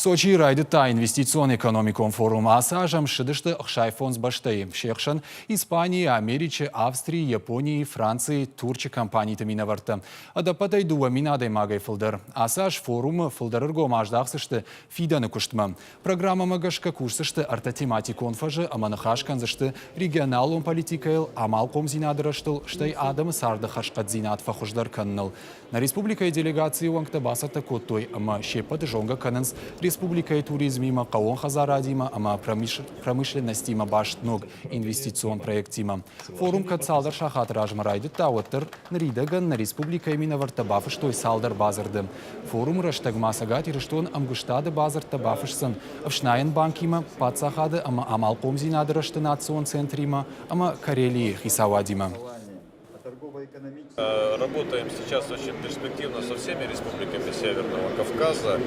Сочийы райдыдта инвестицион-экономикон форум. Ацы аз ӕм ссыдысты 65 бӕстӕйы. Се хсӕн Испанийы, Америчы, Австрийы, Японийы, Францийы, Турчы компаниты минӕвӕрттӕ. Ӕдӕппӕтӕй 2000 адӕймагӕй фылдӕр. Ацы аз форумы фылдӕр ӕргом аздахдзысты фидӕны куыстмӕ. Программӕмӕ гӕсгӕ кусдзысты ӕртӕ тематикон фӕзы ӕмӕ ныхас кӕндзысты регионалон политикӕйыл, амалхъомдзинады рӕзтыл, стӕй адӕмы царды хӕрзхъӕддзинад фӕхуыздӕр кӕныныл. Нӕ республикӕйы делегацийы уӕнгтӕ бацӕттӕ кодтой ӕмӕ се ппӕты зонгӕ кӕнынц республикӕйы туризмимӕ, хъӕууон хӕдзарадимӕ ӕмӕ промышленностимӕ баст ног инвестицион проекттимӕ. Форум кӕд цалдӕр сахаты размӕ райдыдта, уӕддӕр ныридӕгӕн нӕ республикӕйы минӕвӕрттӕ бафыстой цалдӕр бадзырды. Форумы рӕстӕг ма Цӕгат Ирыстон ӕмгуыстады бадзырдтӕ бафысдзӕн ӕфснайӕн банкимӕ, паддзахады ӕмӕ амалхъомдзинады рӕзты национ центримӕ ӕмӕ Карелийы хицауадимӕ. Работаем сейчас очень перспективно со всеми республиками Северного Кавказа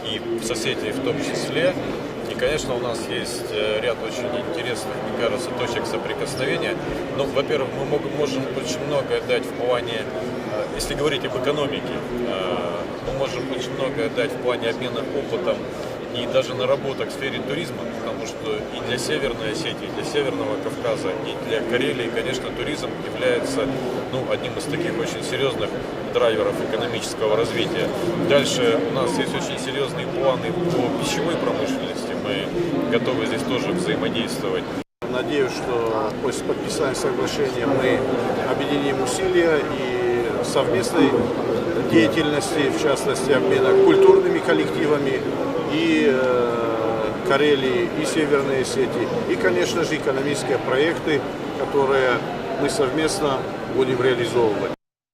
и с Осетией в том числе. И, конечно, у нас есть ряд очень интересных, мне кажется, точек соприкосновения. Ну, во-первых, мы можем очень многое дать в плане, если говорить об экономике, мы можем очень многое дать в плане обмена опытом и даже наработок в сфере туризма, потому что и для Северной Осетии, и для Северного Кавказа, и для Карелии, конечно, туризм является, ну, одним из таких очень серьезных драйверов экономического развития. Дальше у нас есть очень серьезные планы по пищевой промышленности. Мы готовы здесь тоже взаимодействовать. Надеюсь, что после подписания соглашения мы объединим усилия и совместной деятельности, в частности, обмена культурными коллективами и Карелии, и Северной Осетии, и, конечно же, экономические проекты, которые мы совместно будем реализовывать.